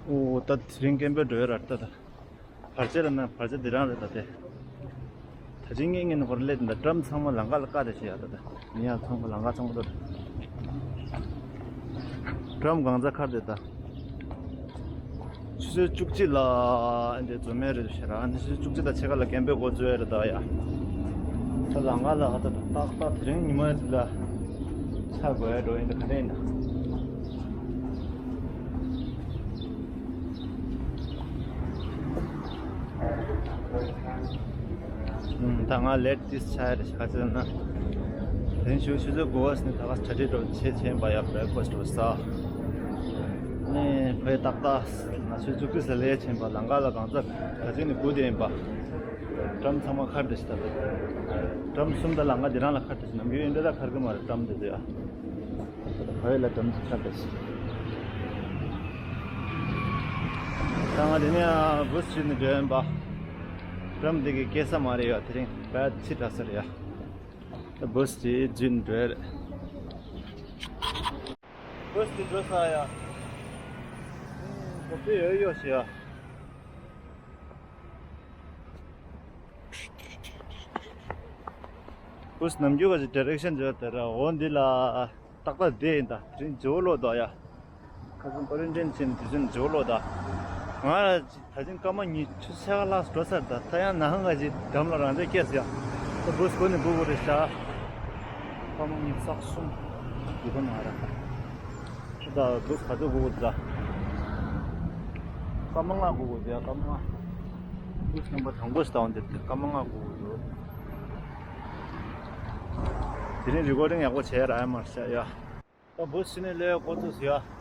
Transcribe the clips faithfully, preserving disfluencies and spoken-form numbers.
ཨོ་ད་དེ་རིང་སྐད་འབོད་འགྲོ་ཡ་ར་ད་ད། བར་ཆད་ལ་ན་བར་ཆད་འདི་རང་རེད་ད་དེ། ད་ཅི་ངེས་ངེས་ནི་ཧོར་ལས་འདི་འདྲ་ཊམ་ཚང་མ་ལམ་ཁ་ལ་བཀག་དེ་བྱེད་ཡ་ད་ད། མི་ཡང་ཚང་མ་ལམ་ཁ་ཚང་མ་ད་ད། ཊམ་གང་ཚ་ཁར་དེ་ད། ཆུ་ཚོད་བཅུ་གཅིག་ལ་འདི་འཛོམས་མེད་རེད་ཤེས་ར། ཨ་ནི་ཆུ་ཚོད་བཅུ་གཅིག་དང་ཕྱེད་ཀ་ལ་སྐད་འབོད་འགོ་འཛུགས་ཡ་རེད་ད་ཡ། ད་ལམ་ཁ་ལ་ཧ་ད་ད་ཏག་ཏག་དེ་རིང་ཉི་མ་འདི་ལ་ཆ་དགོས་ཡ་འགྲོ་ཡིན་ད་ག་རེ་ཡིན་ད། ད་ང་ལེཊ་ཏིས་ཆགས་ཡ་རེད་ཤག་ཅེ་ན། དེ་རིང་ཞུ་ཆུ་ཚོད་དགུ་པ་ཟིན་ད་ག་གྲ་སྒྲིག་འགྲོ་བྱེད་ཆེན་པ་ཡ་བྷེ་རེག་ཕ་སི་ཊི་རུ་ས། ནས་བོད་ཏག་ཏག་ང་ཆུ་ཚོད་བཅུ་གཅིག་ལས་ཆེན་པ་ལམ་ཁ་ལ་གང་ཚ་ག་ཅིག་ནས་སྒུག་བསྡད་ཡིན་པ། ཊམ་ཚང་མ་ཁར་དེ་ཞིག་ད་དེ། ཊམ་གསུམ་ད་ལམ་ཁ་འདི་རང་ལ་ཁར་དེ་ཞིག་ནམ་རྒྱུན་ཡིན་འདྲ་ད་ཁར་གི་མ་རེད་ཊམ་དེ་ཚོ་ཡ། བོད་ལ་ཊམ་ཚ་ཁར་དེ་ཞིག་ད་ང་དེ་ནས་བུ་སུ་ཞིག་ནས་འགྲོ་ཡིན་པ། ཊམ་དེ་གི་སྐྱེལ་ས་མ་རེད་ཡ་དེ་རིང་བད་ཕྱི་དྲག་ས་རེད་ཡ། བུ་སུ་ཞིག་རྒྱུན་འགྲོ་ཡ་རེད། བུ་སུ་ཞིག་འགྲོ་ས་ཡ། གོ་པི་ཡོད་ཡོད་ཞིག་ཡ། བུ་སུ་ནམ་རྒྱུན་ག་ཅིག་ཌི་རེག་ཤན་བརྗོད་དེ་ར་འོ་འདི་ལ་ཏག་ཏག་བསྡད་ཡིན་ད་དེ་རིང་ཇོ་ལོ་དོ་ཡ། ཁ་སང་ཀོ་རེན་ཊིན་ཕྱིན་དུས་ཚོད་ཇོ་ལོ་ད། ང་ལ་ད་ཅིང་སྐར་མ་ཉི་ཤུ་ཕྱེད་ཀ་ལྷག་འགྲོ་ཚར་ད་ད་ཡང་ན་ཧང་ག་ཅིག་འགྲམ་ལ་རང་འདྲ་སྐྱེས་ཡ། ད་བུ་སུ་གོ་ནས་སྒུག་དགོས་རེད་ཤག་སྐར་མ་ཉི་ཤུ་རྩ་གསུམ་ཡོད་པ་མ་རེད། ད་བུ་སུ་ག་ཚོད་སྒུག་དགོས་འདུག་ད། སྐར་མ་ལྔ་སྒུག་དགོས་འདུག་ཡ་སྐར་མ་ལྔ། བུ་སུ་རྣམ་པ་དང་པོ་ཞིག་ལྟ་བ་འདིར་དེ་སྐར་མ་ལྔ་སྒུག་དགོས་འདུག་དེ་རིང་རི་ཀོར་ཌིང་ཡག་པོ་བྱས་ར་ཡ་མར་བྱས་ཡ། ད་བུ་སུ་ནས་སླེབས་འགོ་ཚུགས་སོང་ཡ།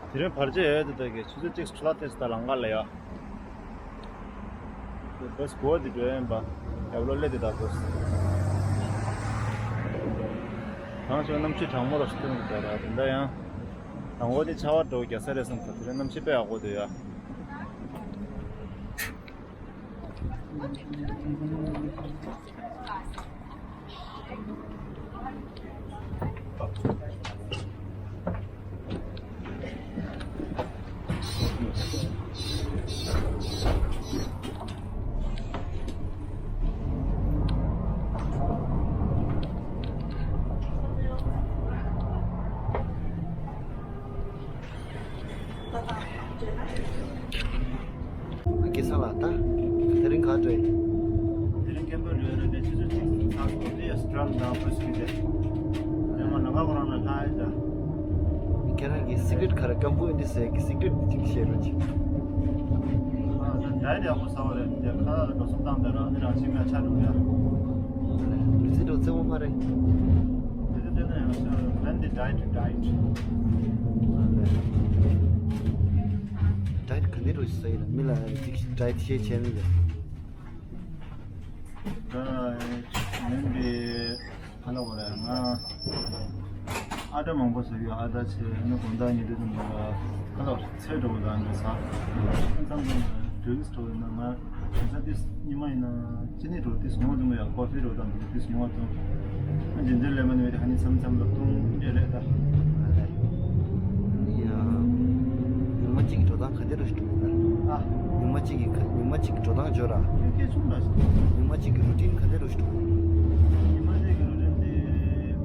དེ་རིང་བར་ཆད་ཡོད་དེ་ད་གི་ཆུ་ཚོད་གཅིག་ཁྲི་ལ་ཐེ་ས་ད་ལམ་ཁ་ལ་ཡ། བུ་སུ་གོ་དེ་འགྲོ་ཡིན་པ། ཡག་ལོ་སླེབས་དེ་ད་བུ་སུ། གང་བྱུང་གནམ་གཤིས་གྲང་མོ་ར་ཞིག་ཐོན་གི་འདུག་ར་དེ་འདྲ་ཡང་། དང་པོ་དེ་ཆར་པ་འགྲོ་རྒྱག་ས་རེད་བསམ་ས་དེ་རིང་གནམ་གཤིས་དཔེ་ཡག་པོ་འདུག་ཡ། ཨ་ཀེ་ས་ལ་ད། དེ་རིང་ག་འགྲོ་ཡིན། དེ་རིང་སྐད་འབོད་འགྲོ་ཡ་རེད་དེ་ཆུ་ཚོད་གཅིག་ཚར་སོང་དེ་ཡ་སི་ཊམ་དང་བུ་སུ་གི་དེ། དེ་མ་ལ་ཁ་ཁོ་རང་ལ་ལྷ་ཡ་ད། ཁྱེད་རང་གི་སི་ཀི་རེཊ་ག་རེ་སྐམ་པོ་ཡིན་དུས་ཟེར་གི་སི་ཀི་རེཊ་དེ་གཅིག་བཤད་རོགས་གྱིས། ཨ་ད་ཌའེ་ཊི་ཡག་པོ་ཟ་བ་རེད་དེ་ཁ་ལག་ལ་འགྲོ་སོང་བཏང་དེ་རང་དེ་རང་ཤི་མ་ཆ་འགྲོ་ཡ། ལུས་རྩལ་འགྲོ་རྩེད་མོ་མ་རེད། དེ་ཚོ་བལྟས་ན་ཡང་ཤ་ལན་དེ་ཌའེ་ཊི་ཌའེ་ཊི། ཌའེ་ཊི་ག་འདྲ་རུ་ཟ་ཡིན་ན་མི་ལ་ཌའེ་ཊི་ཤེས་བྱས་ནི་ཡོད། ད་ལན་དེ་ཁ་ལག་བ་ལ་ང་ཨ་ད་མང་པོ་ཟ་གི་ཨ་ད་ཆེ་ནི་དགོང་དག་ཉལ་དུས་ཙམ་པ་ཁ་ལག་ཚད་འགྲོ་བ་དང་འདྲ་ཟ། ཙམ་ཙམ་འགྲོ་ཡིན་ན་ང་དེང་སང་ཏིས་ཉི་མ་ཡིན་ན་ཅི་ནས་འགྲོ་ཏིས་ཉུང་བ་ཙམ་ཡང་ཀོ་ཧྥི་འགྲོ་དང་ཏིས་ཉུང་བ་ཙམ། ཨ་རྒྱུན་ལྡན་ལས་མ་ནུས་ཏེ་ཧ་ནི་མཚམས་མཚམས་ལ་བཏུང་འདྲེ་ལས་ད། ཨ་ལས། ཡ། ཉི་མ་གཅིག་གི་འགྲོ་སྟངས་ག་དེ་རུ་ཞིག་འགྲོ་གི་ད། ཨ། ཉི་མ་གཅིག་གི་ཁ་ཉི་མ་གཅིག་གི་འགྲོ་སྟངས་འཇོག་ར། སྐད་ཆུང་ར་ཞིག་ཉི་མ་གཅིག་གི་རུ་ཊིན་ག་དེ་རུ་ཞིག་འགྲོ་གི། ཉི་མ་གཅིག་གི་རུ་ཊིན་དེ་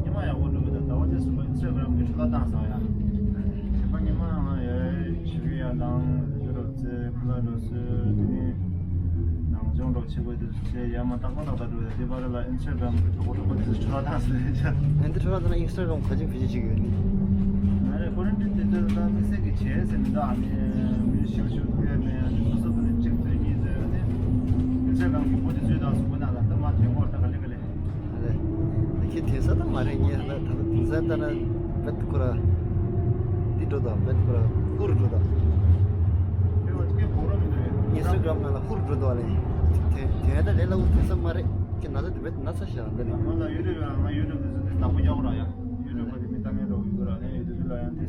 ཉི་མ་ཡག་པོ་འགྲོ་གི་ད་ཟླ་བ་གཅིག་གསུམ་པ་ཨིན་སི་ཊ་གྷ་རམ་གི་འཕྲོ་བརླག་བཏང་སོང་ཡ། ཞིག་པ་ཉི་མ་ང་ཡ་ཞུ་གི་ཡ་དང་ཞུ་རོགས་ཚེ་ཁ་ལག་འགྲོ་སོ་དེ་ནི་ནང་སྦྱོང་འགྲོ་ཆེ་གོ་དེ་ཚོ་བྱས་ཡ་མ་ཏག་ཏག་ཏག་ཏག་འགྲོ་ཡ་དེ་བར་ལ་ཨིན་སི་ཊ་གྷ་རམ་གི་གྲོགས་པོ་གྲོགས་པོ་དེ་ཚོ་འཕྲོ་བརླག་བཏང་སོང་ཡ། ཨ་འདི་འཕྲོ་བརླག་བཏང་ན་ཨིན་སི་ཊ་གྷ་རམ་ག་ཅིག་བེད་སྤྱོད་བྱེད་ཀྱི་ཡོད་ནི། ང་རེ་ཀོ་རན་ཊིན་དེ་ཚོ་ད་དམིགས་བསལ་གྱི་བྱས་ཟེར་མི་འདུག་ཨ་ནི་མི་ཞིག་ཞུ་ཐུབ་ཡ་མེད་ཨ་ནི་སོ་སོ་ནས་གཅིག་བཙལ་གྱིས་ཟེར་ཨ་ནི་ཨིན་སི་ཊ་གྷ་རམ་གྱི་པོ་དེ་ཚོའི་དང་སུ་པོ་ན་ལ་ད་མ་དེ་ངོར་ད་ག་ལེ་ག་ལེ། ཨ་ལེ། ད་ཁྱེད་དེང་སང་ད་མ་རེད་ངས་ཧ་ལ་ད་དེང་སང་ལྟ་ན་བེད་ཁོ་ར་འདི་འགྲོ་དང་བེད་ཁོ་ར་ཧུར་འགྲོ་དང་། ཨིན་སི་ཊ་གྷ་རམ་ནང་ལ་ཧུར་འགྲོ་དང་ལེ། དེ་དེ་ད་ལས་སླ་བོ་དེང་སང་མ་རེད་ཁྱེད་ན་ཚ་དེ་བེད་ན་ཚ་བཞག་འདི་ནི། ང་ལ་ཡུ་ཊུབ་ཡོད་ང་ཡུ་ཊུབ་དེ་ཚོ་དེ་ནག་པོ་རྒྱག་ར་ཡ། ཡུ་ཊུབ་པ་དེ་མི་ལྟ་མཁན་རོགས་ཡོད་ར་ནས་ཡུ་ཊུབ་ལ་ཡང་དེ་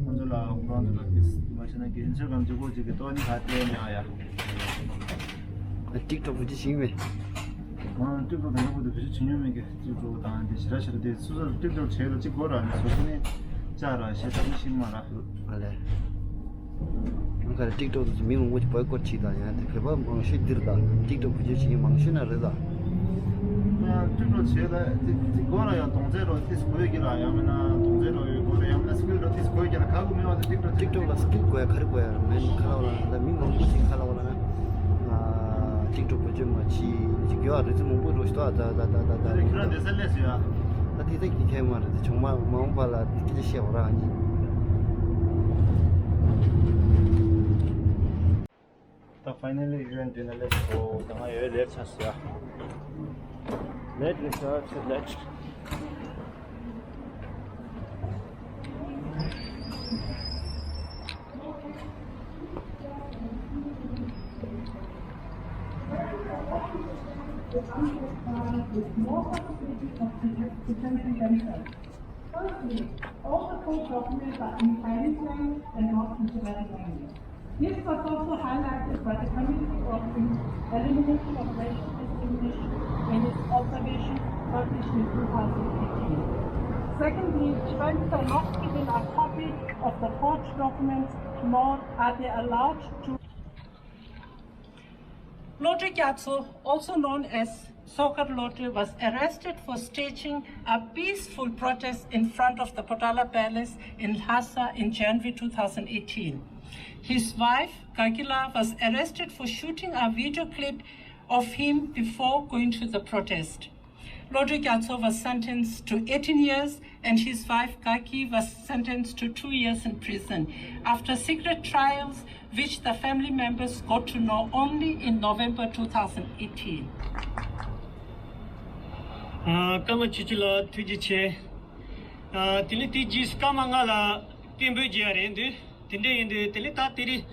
ཁོང་ཚོ་ལ་ཁོང་ཚོ་ལ་དེ་མ་བྱས་ན་གི་ཨིན་སི་ཊ་གྷ་རམ་གཅིག་པོ་གཅིག་གི་ཏོག་ནི་ཁ་གཏད་ནས་ཨ་ཡ། ཊིག་ཊོག་བེད་སྤྱོད་བྱེད་མེད། ང་ཊིག་ཊོག་དང་ཡག་པོ་དེ་བེད་སྤྱོད་བྱེད་མྱོང་མེད་གི་ཊིག་ཊོག་དང་དེ་ཞེ་དྲག་ཞེ་དྲག་དེ་སོ་སོར་ཊིག་ཊོག་བྱེད་ལ་གཅིག་དགོས་ར་ནས་སོ་སོ་ནས་བཅར་ར་ཞེ་དྲག་ཤིག་མ་ར། ཨ་ལས། ང་ག་རེ་ཊིག་ཊོག་དུ་མི་མང་པོ་ཅིག་བོའི་ཀོཊ་བྱེད་དང་ཡང་དེ་བོད་པ་མང་ཤོས་འདིར་དང་ཊིག་ཊོག་བེད་སྤྱོད་བྱེད་མཁན་མང་ཤོས་ན་རེད་དང་། ཊིག་ཊོག་བྱེད་ད་དེ་དེ་སྒོ་ལ་ཡང་གདོང་རྩེ་རོ་ཏིས་དགོས་ཀྱི་ལ་ཡང་མིན་ན་གདོང་རྩེ་རོ་ཡོད་དགོས་རེད་ཡང་མིན་ན་སི་ཀིལ་རོ་ཏིས་དགོས་ཀྱི་ལ་ག་གུ་མེད་བ་དེ་ཊིག་ཊོག་ཊིག་ཊོག་ལ་སི་ཀིལ་དགོས་ཡ་ག་རེ་དགོས་ཡ་མེད་ཁ་ལ་བ་ལ་ད་མི་མང་པོ་ཅིག་ཁ་ལ་བ་ལ་ན་ཊིག་ཊོག་བེད་སྤྱོད་མ་བྱེད་ཅིག་ཡོད་ཨ་རེ་ཚི་མང་པོ་རོ་ཞིག་ཏོ་ཨ་ད་ད་ད་ད་ད་ད་ཁྱོད་རང་འདི་སར་སླེབས་སོང་ཡ། ད་དེ་ད་ཀྱི་ཁྱད་མ་རེད་ད་ཆུང་མ་མ་འོངས་པ་ལ་དེ་སྐད་ཆ་བཤད་བ་ར་ཨ་ནི། ད་ཕའི་ནལ་ལི་ཡུ་ཨེན་འདི་ན་སླེབས་སོང་། ད་ང་ཡོད་ལེཊ་ཆགས་སོང་ཡ། ལེཊ་རེད་ཤག་ཆེ་ལེཊ། Firstly, all the court documents are in Chinese language and not in Tibetan language. This was also highlighted by the Committee on Elimination of Racial Discrimination in its observation published in two thousand eighteen. Secondly, Tibetans are not given a copy of the court documents, nor are they allowed to Lotwe Gyatso, also known as Tsokhar Lotwe, was arrested for staging a peaceful protest in front of the Potala Palace in Lhasa in January two thousand eighteen. His wife, Gagila, was arrested for shooting a video clip of him before going to the protest. Lotwe Gyatso was sentenced to eighteen years and his wife Gaki was sentenced to two years in prison after secret trials which the family members got to know only in November two thousand eighteen. ཨ། ཀརྨ་ཆོས་སྐྱིད་ལགས་ཐུགས་རྗེ་ཆེ། ཨ། དེ་ལས་དེ་རྗེས་སུ་ཀརྨ་ང་ལ་སྐད་འབོད་བྱས་ཡ་རེད་འདུག་དེ་འདྲ་ཡིན་དུས་དེ་ལས་ད་དེ་རིང་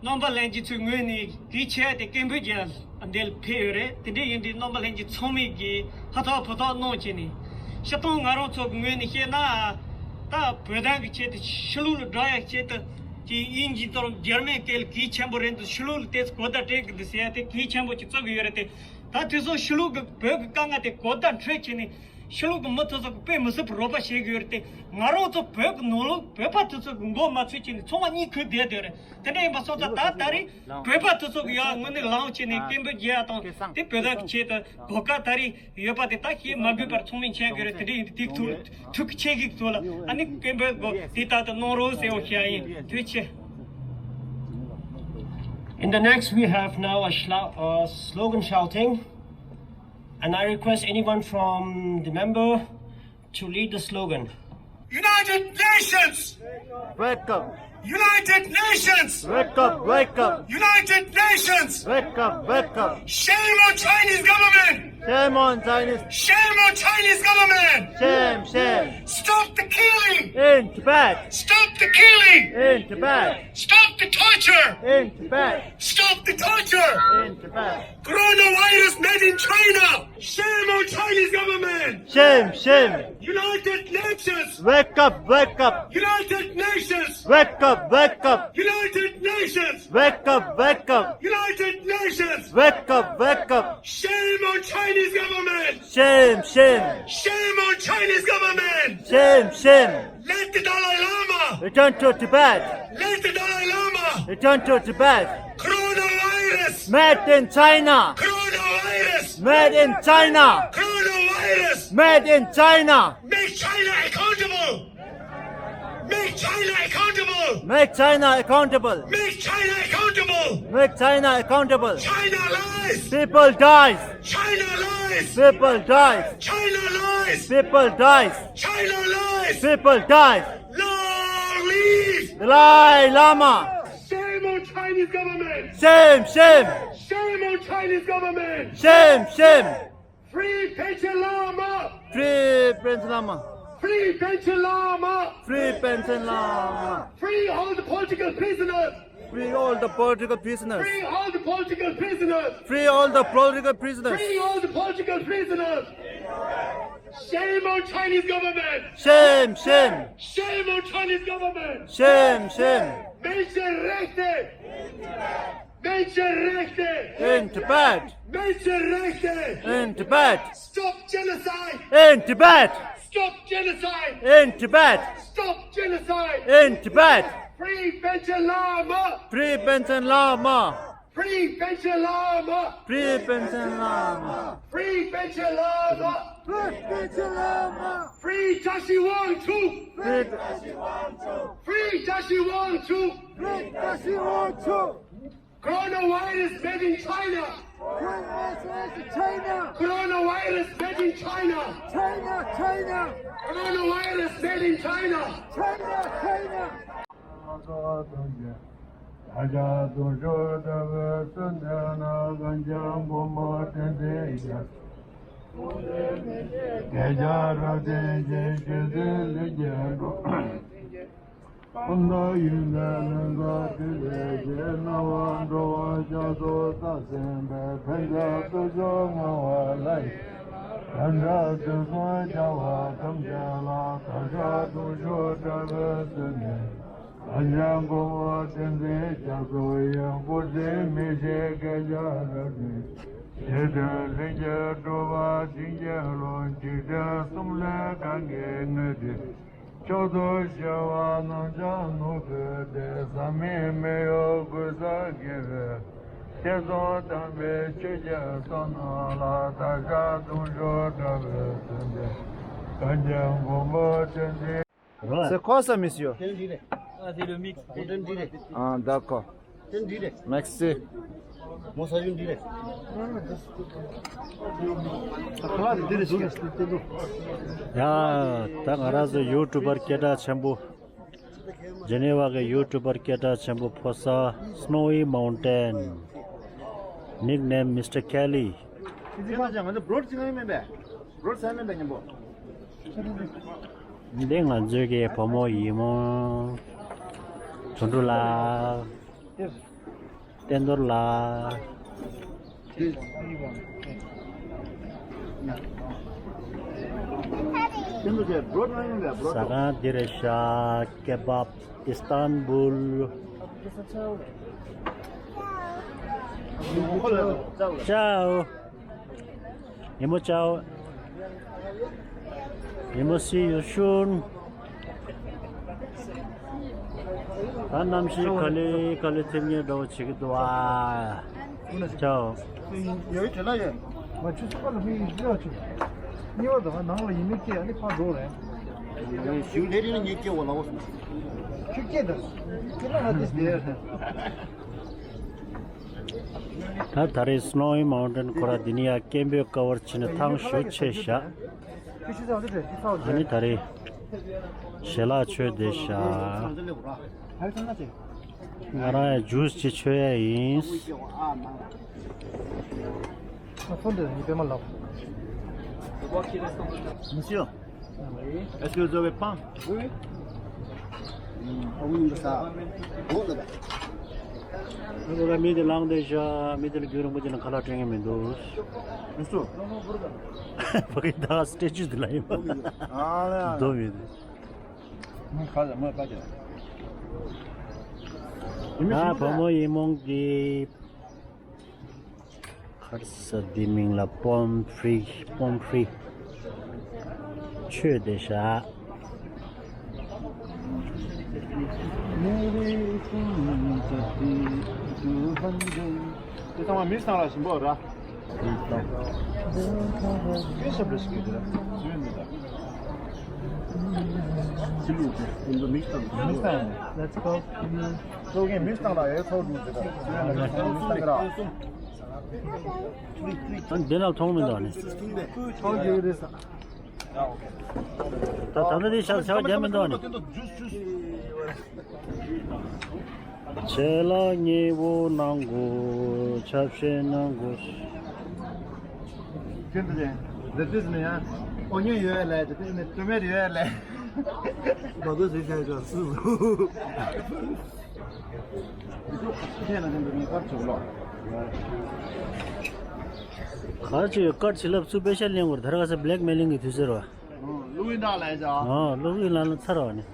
རྣམ་པ་ལྷན་རྒྱས་ཚོའི་ངོས་ནས་གལ་ཆེ་བ་དེ་སྐད་འབོད་རྒྱག་འདིར་ཕེབས་ཡོད་རེད། དེ་འདྲ་ཡིན་དུས་རྣམ་པ་ལྷན་རྒྱས་ཚང་མས་ཀྱིས་ཧ་ཐག་ཕོ་ཐག་གནང་བྱས་ནས་སྤྱིར་བཏང་ང་རང་ཚོ་གི་ངོས་ནས་བཤད་ན་ད་བོད་དོན་གྱི་ཆེད་དུ་ཕྱི་ལོགས་ལ་བསྒྲག་ཡག་ཆེད་དུ་ཀྱི་དབྱིན་ཇི་ལྟར་འཇར་མན་སྐད་ལ་གལ་ཆེན་པོ་རེད་འདུག་ཕྱི་ལོགས་ལ་དེ་ཚོ་གོ་བརྡ་སྤྲད་གི་འདུག་ཟེར་ཡ་དེ་གལ་ཆེན་པོ་ཅིག་བརྩི་གི་ཡོད་རེད་དེ། ད་དེ་ཚོ་ཕྱི་ལོགས་ཀྱི་བོད་ཀྱི་དཀའ་ངལ་དེ་གོ་བརྡ་འཕྲོད་བྱས་ནས་ཕྱི་ལོགས་ཀྱི་མི་དེ་ཚོ་གི་དཔེ་མི་སྲིད་པའི་རོགས་པ་བྱེད་ཀྱི་ཡོད་རེད་དེ། ང་རང་ཚོ་བོད་ཀྱི་ནང་ལོགས་བོད་པ་དེ་ཚོ་གི་མགོ་མ་ཚོས་བྱས་ནས་ཚང་མ་གཉིད་ཁུག་བསྡད་བསྡད་རེད། དེ་འདྲ་ཡིན་པ་སོང་ཙང་ད་ད་རེས་བོད་པ་དེ་ཚོ་གི་ཡང་དངོས་གནས་ལངས་བྱས་ནས་སྐད་འབོད་རྒྱག་ཡ་དང་དེ་བོད་དོན་གྱི་ཆེད་དུ་གོ་སྐབས་ད་རེས་ཡོད་པ་དེ་ད་བཤད་མ་དགོས་པར་ཚང་མས་མཁྱེན་གྱི་རེད། དེ་འདྲ་ཡིན་དུས་དེ་ཐུགས་ཐུགས་ཀྱི་ཆེ་གི་ཚོ་ལ་ཨ་ནི་སྐད་འབོད་དགོས་དེ་ལྟར་དུ་གནང་རོགས་ཟེར་བ་ཞུ་ཡ་ཡིན། ཐུགས་རྗེ་ཆེ། In the next, we have now a, shla- a slogan shouting, and I request anyone from the member to lead the slogan. United Nations! Wake up! United Nations! Wake up, wake up! United Nations! Wake up, wake up! Shame on Chinese government! Shame on Chinese! Shame on Chinese government! Shame, shame! Stop the killing! In Tibet! Stop the killing! In Tibet! Stop the torture! In Tibet! Stop the torture! In Tibet! Coronavirus made in China! Shame on Chinese government! Shame, shame! United Nations! Wake up, wake up! United Nations! Wake up, wake up! United Nations! Wake up, wake up! United Nations! Wake up, wake up! Shame on Chinese government! Shame, shame! Shame on Chinese government! Shame, shame! Let the Dalai Lama! Return to Tibet! Let the Dalai Lama! Return to Tibet! Coronavirus! Made in China! Coronavirus! Made in China! Coronavirus! Made in China! Make China accountable! Make China accountable! Make China accountable! Make China accountable! Make China accountable! China lies! People dies! China lies! People dies! China lies! People dies! China lies! People dies! Long live Dalai Lama! Shame on Chinese government! Shame, shame! Shame on Chinese government! Shame, shame! Free Panchen Lama! Free Panchen Lama! Free Panchen Lama! Free Panchen Lama! Free all the political prisoners! Free all the political prisoners! Free all the political prisoners! Free all the political prisoners! Free all the political prisoners! Shame on Chinese government! Shame, shame! Shame on Chinese government! Shame, shame! Menschenrechte! Menschenrechte! In Tibet! Menschenrechte! In Tibet! Stop genocide! In Tibet! Stop genocide! In Tibet! Stop genocide! In Tibet! Free Panchen Lama! Free Panchen Lama! Free Panchen Lama! Free Panchen Lama! Free Panchen Lama! Free Panchen Lama! Free Tashi Wangchuk! Free Tashi Wangchuk! Free Tashi Wangchuk! Free Tashi Wangchuk! Coronavirus made in China! Coronavirus made in China! Coronavirus made in China! China, China! Coronavirus made in China! China, China! ཀུན་ཏུ་ཡོན་ཏན་ལྷུན་གྱིས་གྲུབ་པའི་རྒྱལ། སྣང་བ་འགྲོ་བ་རྒྱ་མཚོ་ལྟར་སེམས་དཔའི་ཕན་བདེ་སྟོབས་འབྱོར་མངའ་བ་ལ། དམ་པའི་དུས་གསུམ་རྒྱལ་བ་ཐམས་ཅད་ལ། བདག་ཅག་དུང་ཕྱུར་དྲག་པོའི་བསོད་ནམས། ལྷ་ཆེན་མགོན་པོ་བསྟན་འཛིན་རྒྱ་མཚོ་ཡི། སྐུ་ཚེ་མི་ཤིགས་སྐལ་བརྒྱར་རབ་བརྟན། ཞི་དུལ་ལྷུན་གྱིས་གྲུབ་པ་བྱིན་གྱིས་རློབས། འཇིག་རྟེན་གསུམ་ལས་གང་གི་དངོས་གྲུབ། མཆོག་ཏུ་གཞོལ་བ་རྣམས་ཀྱང་ནོར་བུའི་གདན། ཟག་མེད་མི་གཡོ་གོས་དཀར་དགེ་བའི་བསྟན། གསུང་དམ་པའི་ཆོས་ཀྱི་བསོད་ནམས་ལ། བདག་ཅག་དུང་ཕྱུར་དྲག་པོའི་བསོད་ནམས། ལྷ་ཆེན་མགོན་པོ་བསྟན་འཛིན། C'est quoi ça, monsieur? Ah, c'est le mix. Ah, d'accord. Merci. ཡ། ད་ང་རང་ཚོ་ཡུ་ཊུབ་པར་སྐད་གྲགས་ཆེན་པོ། ཇི་ནི་ཝ་གི་ཡུ་ཊུབ་པར་སྐད་གྲགས་ཆེན་པོ་ཕོ་གསར་Snowy Mountain, nickname Mister Kelly. འདི་ང་ཚོའི་གི་བུ་མོ་ཡིན་མོ། དོན་གྲུབ་ལགས། བསྟན་རྡོར་ལགས། ཟ་ཁང་འདི་རེད་ཤག Kebab Istanbul. Ciao. ཉིན་མོ་ཅའོ། ཉིན་མོ། See you soon. ད་གནམ་གཤིས་ག་ལེ་ག་ལེ་ཐེབས་མཁན་འདྲ་བོ་བྱེད་ཀྱི་འདུག་ཨ། ཅའོ། ཡོད་དྲན་ལ་ཡོད། ང་ཆུ་ཚོད་པ་ལ་མི་ཡིན་ཅི་ཆུ། གཉིས་པ་དང་ནང་ལ་ཡིན་མི་སྐྱེ་ཨ་ནི་ཕར་འགྲོ་རེད། ཞུ་ལས་རིང་ལ་ངས་སྐྱེ་བ་ལ་འོ། ཆུ་སྐྱེ་དང་། ཁྱེད་ལ་ང་དེ་ཟེར། ད་ད་རེས་Snowy Mountain ཁོ་ར་འདི་ནི་ཡ་སྐད་འབོད་ཀ་བར་ཕྱིན་ནས་ཐང་ཞོ་ཆེ་བཞག་ཨ་ནི་ད་རེས་ཞལ་ལག་མཆོད་བསྡད་བཞག་ང་རང་ཡ་ཇུས་ཅིག་མཆོད་ཡ་ཡིན། Monsieur, est-ce que vous avez faim? Oui, oui. ཨ་ཁུ་ཡིན་པ་ས། འོ་ལ་ད། ཨ་ཁུ་ལ་མི་དེ་ལངས་བསྡད་ཤག་མི་དེ་ལ་རྒྱུན་རིང་པོ་ཅིག་ལ་ཁ་ལག་སྤྲད་མཁན་མི་འདུག་མི་སུ། ཕ་གི་ད་སི་ཊེ་ཅུ་དེ་ལ་ཡིན་པ། ཨ་ལ་ཡ། འདུག་མི་འདུག་མི་ཁ་ལ་མ་ཁ་ཅེ། ཨ་བུ་མོ་ཡིན་མོང་གི། ཁར་ས་འདི་མིང་ལ་པོམ་ཕྲི། པོམ་ཕྲི་མཆོད་བསྡད་བཞག་དེ་ཚང་མ་མི་སང་ལ་ཞིམ་པོ་ར། ཀེ་ཤ་བྲེ་ཤི་ཀེ་ར། ཟུན་འདི་ད། ཞིམ་པོ་འདི་མི་སང་། མི་སང་། Let's go. ཚོགས་ཀྱི་མི་སྟངས་ལ་ཡའི་ཚོགས་འདུ་ཟེར་ད། འདི་ན་མཐོང་མི་འདུག་ནི། ཚོགས་ཀྱི་རེད་ས། ད་ད་ལྟ་འདི་ཤ་ཤ་རྒྱ་མི་འདུག་ནི། ཇུས་ཇུས། ཆེ་ལ་ཉེ་བོ་གནང་དགོས། ཆབ་ཤེས་གནང་དགོས། ཁྱོད་འདི་ནས་འདི་དུས་ནས་ཡང་ཨོ་ཉོན་ཡོད་ལས་འདི་དུས་ནས་ཏུ་མེད་ཡོད་ལས། མ་གོ་ཟིག་བྱས་ཀྱང་སུ་སུ། ཁྱེད་ལ་འདི་འདི་ནས་ཀར་ཆོག་ལོ། ག་ཅི་ཡོད་ཀར་ཆི་ལབ་སུ་པེ་ཤལ་ལེན་བར་དར་ག་ས་བྷི་ལེག་མེ་ལིང་གི་དུས་ཟེར་བ། ལུག་ཡིན་ད་ལས་ཀྱང་། ཨོ་ལུག་ཡིན་ལ་ལ་ཚར་བ་ནི།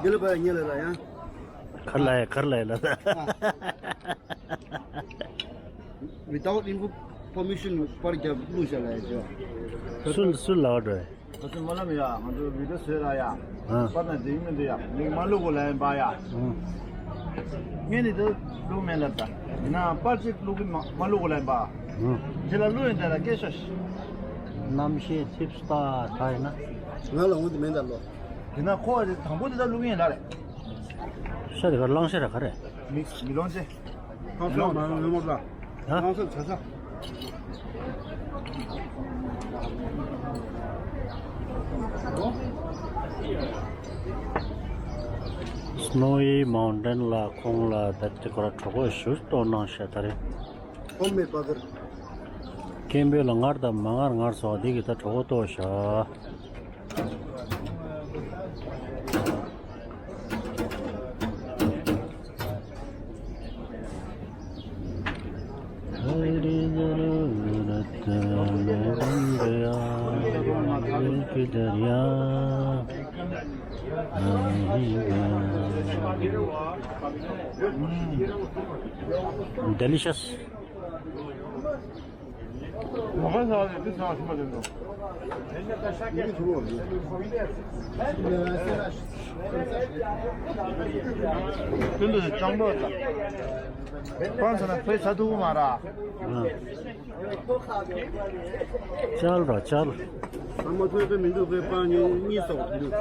འདི་ལ་བ་ཉེ་ལ་ལ་ཡང་། གར་ལ་ཡ་གར་ལ་ཡ་ལ་ལ། Without info- permission པར་རྒྱབ་བླུགས་བཞག་ལ་ཡ་ཅོ། སུ་སུ་ལ་བ་འགྲོ། ཁ་སང་སྨོན་ལམ་ཡ། ང་ཚོ་བི་ཌིའོ་བཟོས་ར་ཡ། ཨ། པར་ན་འགྲིག་མི་འདུག་ཡ། མིག་མ་བླུག་གོ་ལ་ཡིན་པ་ཡ། ཨ། ངས་ནི་ད་བླུག་མེད་ལབ་ད། ཡིན་ན་པར་ཅིག་བླུག་གི་མ་མ་བླུག་གོ་ལ་ཡིན་པ། ཨ། དེ་ལ་བླུག་ཡིན་ད་ལ་སྐད་ཤོད། རྣམ་ཤེས་ཐིབས་པ་ད་ཡིན་ན། ང་ལ་འོང་དེ་མེད་ད་ལོ། དེ་ན་ཁོ་བ་དེ་དང་པོ་དེ་ད་བླུག་ཡིན་ལ་རེད། ཤ་དེ་ག་གླང་ཤ་ར་ག་རེད། མི་མི་ལོང་ཅེ། ཁང་ཚན་མ་ཡོང་ལོ་མ་ལ། ཧ། ཁང་ཚན་ཚ་ཚ། Snowy Mountain ལ་ཁོང་ལ་ད་ལྟ་ཁོ་ར་གྲོགས་པོ་ཞུ་གཏོང་གནང་ཤག་ད་རེས། ཨོ་མེ་པ་གར། སྐད་འབོད་ལ་ངར་དང་མ་ངར་ངར་སོགས་འདི་གི་ད་གྲོགས་པོ་གཏོང་ཤག Delicious. ཀུན་ཏུ་སྤྱང་པོ་དང་། སྤང་ཟེར་ན་ཕོའི་ས་ཐུག་མ་ར། ཨ། ཅལ་ར་ཅལ། ས་མ་ཐོས་ཏེ་མི་འདུག་པའི་སྤང་གཉིས་གཉིས་སོགས་འདུག